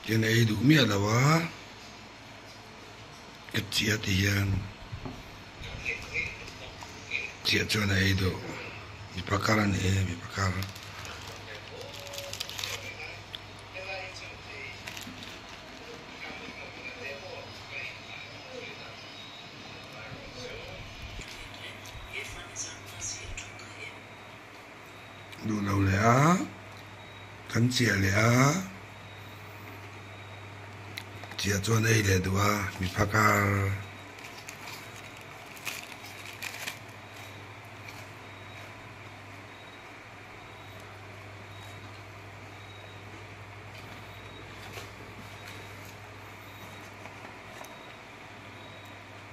Tian ei duh miah lo a, ka chiah ti hian chiah chuan a ei duh mipa kar a ni e mipa kar. Duh lo leh a, kan chiah leh a, chiah chuan ei leh duh a, mi phakar.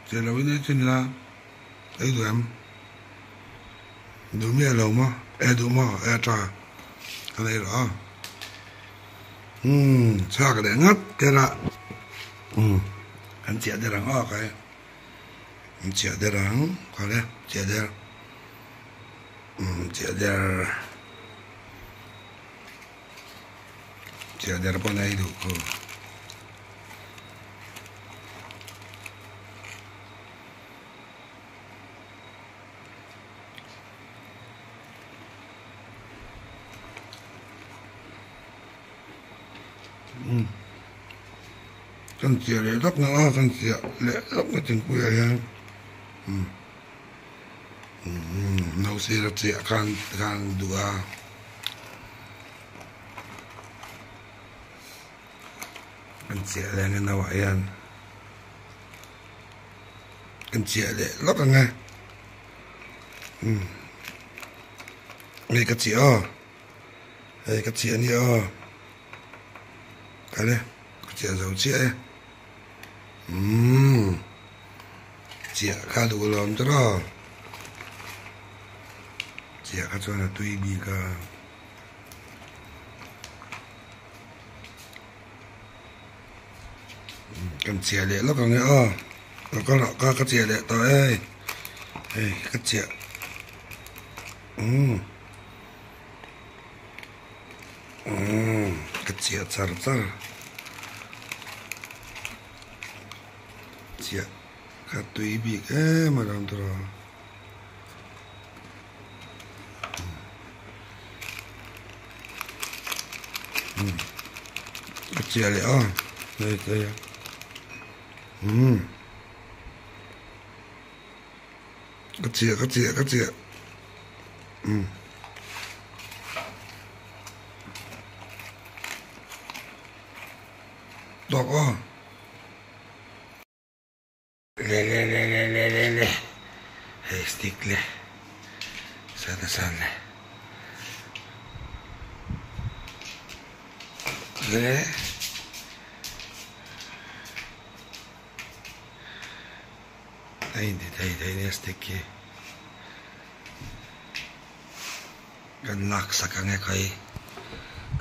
Chiah lo in ei thin ila. Ei duh em? Duh miah lo maw? E duh maw? E a tha ka nei rawh a. Umm chhuak leh ngat der a. Umm kan chiah der ang aw kai. Kan chiah der ang khaw le chiah der. Umm chiah der. Chiah der pawn a ei duh khaw. Kan chiah leh lawk na a kan chiah leh lawk na thingpui ah hian no sir a chiah khan khan duh a. Kan chiah leh ang e no ah hian. Kan chiah leh lawk ang e umm hei ka chiah aw hei ka chiah ania aw kal e ka chiah zo chiah e umm chiah kha duh lawm tawh aw chiah kha chuan a tui bik a. Kan chiah leh lawk ang e aw ka ka ka ka chiah leh tawh e hei ka chiah umm umm ka chiah char char chiah ka tui bik em a ram tur a. Ka chiah leh a hei te a umm ka chiah ka chiah ka chiah umm tawk aw. Le le le le le le le hei stick le sana san le le a in ti thei thei nia stick hi kan lak sak ang e khawi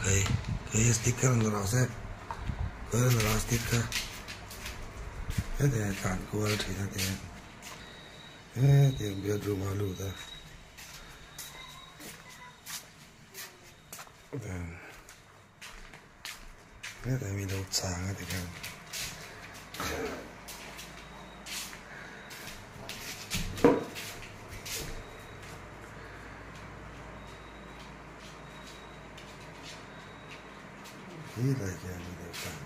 khawi khawi stick kha rawn la rawh se khawi rawn la rawh stick kha. Hetiang tlan kual thin a tia hetiang bedroom a lut a hetiang mi lo chang a tikhan. Helai hian mi lo chang.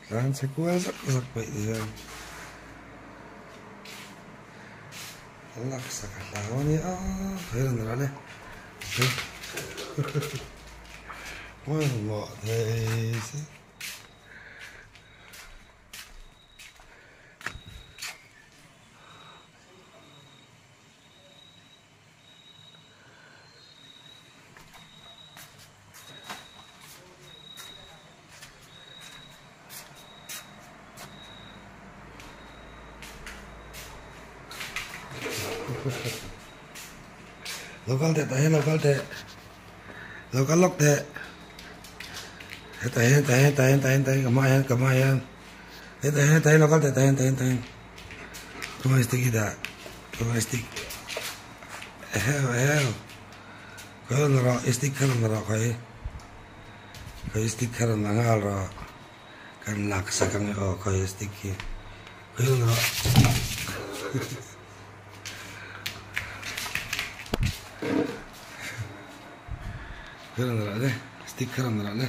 Tlan chhe kual zak zak peih ti hian a laksak a hlau a nia he rawn ral e hmanhmawh thei se. Lo kal teh tah hian lo kal teh. Lo kal lawk teh. Hetah hian tah hian tah hian tah hian tah hian ka hmaah hian ka hmaah hian. Hetah hian hetah hian lo kal teh tah hian tah hian tah hian. Khawngaih stick hi dah khawngaih stick. Eheu eheu. Khawi rawn la rawh i stick kha rawn la rawh khawi. Khawi stick kha rawn la nghal rawh. Kan lak sak ang e aw khawi stick hi. Khawi rawn la rawh. Khawi rawn la rawh le stick kha rawn la rawh le.